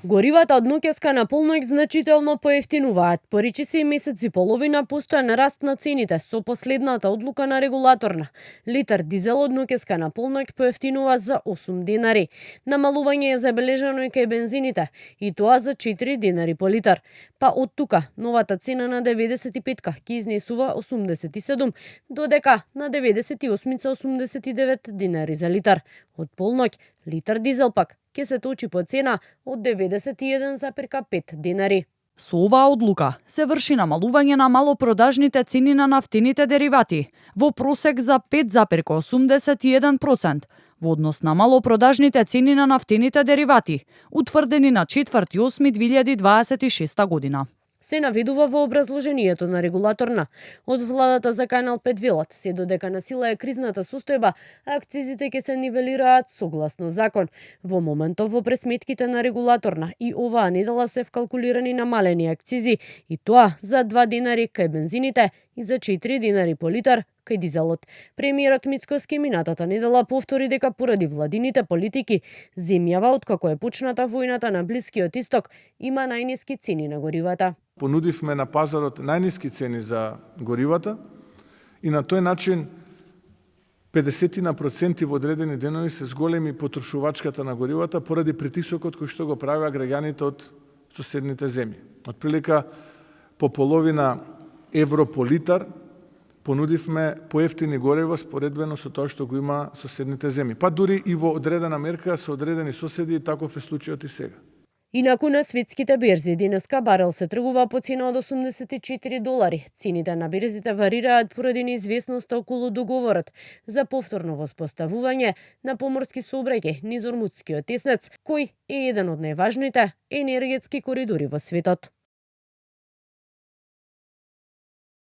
Горивата од ноќеска на полноќ значително поевтинуваат. По речиси месец и половина постојан раст на цените со последната одлука на регулаторна. Литар дизел од ноќеска на полноќ поевтинува за 8 денари. Намалување е забележано и кај бензините, и тоа за 4 денари по литар. Па од тука новата цена на 95-ка ќе изнесува 87, додека на 98-ца 89 денари за литар. Од полноќ литар дизел пак ќе се точи по цена од 91,5 денари. Со оваа одлука се врши намалување на малопродажните цени на нафтините деривати во просек за 5,81% во однос на малопродажните цени на нафтините деривати, утврдени на 4.8.2026 година. Се наведува во образложението на регулаторна. Од владата за Канал 5 велат, се додека на сила е кризната состојба, акцизите ќе се нивелираат согласно закон. Во моментов во пресметките на регулаторна и оваа недела се вкалкулирани намалени акцизи, и тоа за 2 денари кај бензините и за 4 денари по литар кај дизелот. Премиерот Мицкоски минатата недела повтори дека поради владините политики, земјава откако е почната војната на Блискиот Исток, има најниски цени на горивата. Понудивме на пазарот најниски цени за горивата и на тој начин 50% во одредени денови се зголеми потрошувачката на горивата поради притисокот кој што го правеа граѓаните од соседните земји. Отприлика по половина евро по литар понудивме поевтини горива споредбено со тоа што го има соседните земји. Па дури и во одредена мерка со одредени соседи, таков е случајот и сега. Инаку на светските берзи денеска барел се тргува по цена од $84. Цените на берзите варираат поради неизвестноста околу договорот за повторно воспоставување на поморски сообраќај низ Ормудскиот теснец, кој е еден од најважните енергетски коридори во светот.